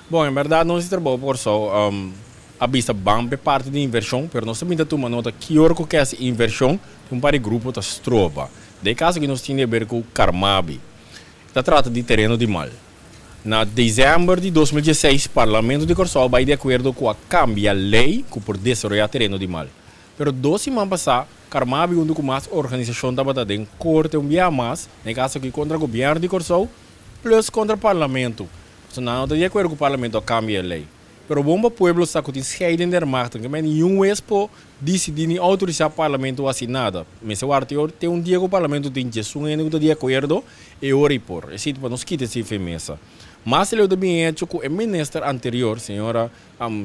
Bon, en bèrdat nos di Trabou pa Kòrsou a bisa ban p'e parti di invershon, pero nos ta binta tuma nota ki ora ku ke hasi invershon tin un par di grupo ta stroba. Den e kaso aki nos tin di haber ku Carmabi. Ta trata di tereno di mal. Na desèmber di 2016 Parlamento di Kòrsou a bai di akuerdo ku a kambia lei ku por desaroyá tereno di mal. Pero 2 siman pasá Carmabi huntu ku mas organisashon tabata den korte un bia mas, den e kaso aki kontra gobièrnu di Kòrsou plus kontra Parlamento. So nan no ta di akuerdo ku Parlamento a kambia e lei. Pero bon pa pueblo sa ku tin scheiding der machten, ke men niun hues por disidí ni outorisá Parlamento hasi nada. Mester warda te un dia ku Parlamento tin 11 hende ku ta di akuerdo, e ora i por. Esei pa nos kita esei fen mesa. Mas leu ta bin hecho ku e minister anterior, señora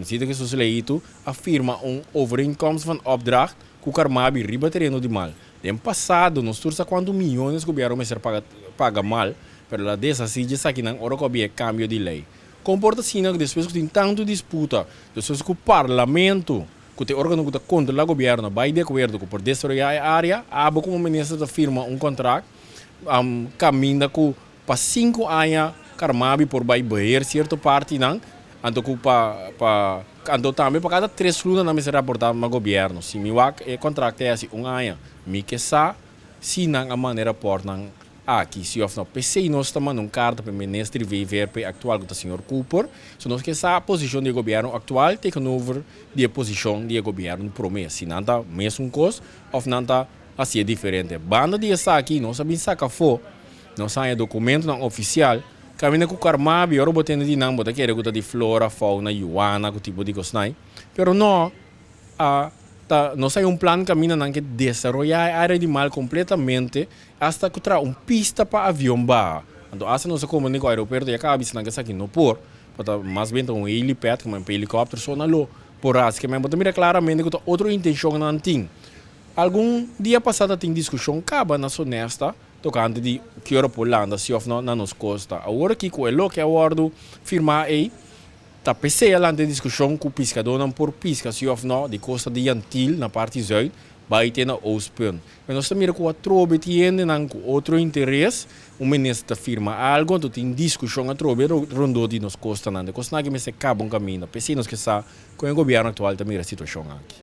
Zita Jesus-Leito, a firma un overeenkomst van opdracht ku Carmabi riba tereno di mal. Den pasado nos tur sa kuantu miyones gobièrnu mester paga mal, pero la deshasí dje esakinan ora ku a bin e kambio di lei. Kon por ta asina ku despues ku tin tantu disputa, despues ku Parlamento, ku ta e órgano ku ta kontrolá gobièrnu, bai di akuerdo ku por desaroyá e área, abo komo minister ta firma un kontrakt kaminda ku pa 5 aña Carmabi por bai beheer sierto partinan, anto ku pa anto tambe pa kada 3 luna nan mester raportá na gobièrnu. Si mi wak e kontrakt ta hasi un aña, mi ke sa si nan a manda e rapòrtnan aki, si òf no. P'esei nos ta manda un karta pa e minister di VVRP aktual, ku ta señor Cooper, so nos ke sa posishon di e gobièrnu aktual tegenover di e posishon di e gobièrnu promé. Si nan ta mesun kos òf nan ta hasié diferente. Banda di esaki nos a bin saka afó, nos haña dokumentonan ofisial kaminda ku Carmabi, ora bo tende di nan bo ta kere ku ta di flora, fauna, yuana ku tipo di kosnan, pero no a ta nos hay un plan kaminda nan ke desaroyá e área di mal kompletamente, hasta ku traha un pista pa avion baha. Anto hasta nos a komunika ku aeropuerto, ya kaba bisa nan ke esaki no por, pa mas bien ta un helipad, komo un helikòpter so nan lo por hasi. Ke men bo ta mira klaramente ku ta otro intenshon nan tin. Algun dia pasá ta tin diskushon kaba na Sonesta tokante di ki ora por landa si òf no na nos kosta. Awor aki ku e loke a wòrdu firmá ei, ta p'esei a lanta e diskushon ku piskadónan por piska si òf no di kosta di Jan Thiel na parti zùit bai te na Oostpunt. Pero nos ta mira ku atrobe tin hendenan ku otro interes, un minister ta firma algu, anto tin diskushon atrobe rondó di nos kostanan. E kosnan aki mester kaba un kaminda. P'esei nos ke sa kon e gobièrnu aktual ta mira e situashon aki.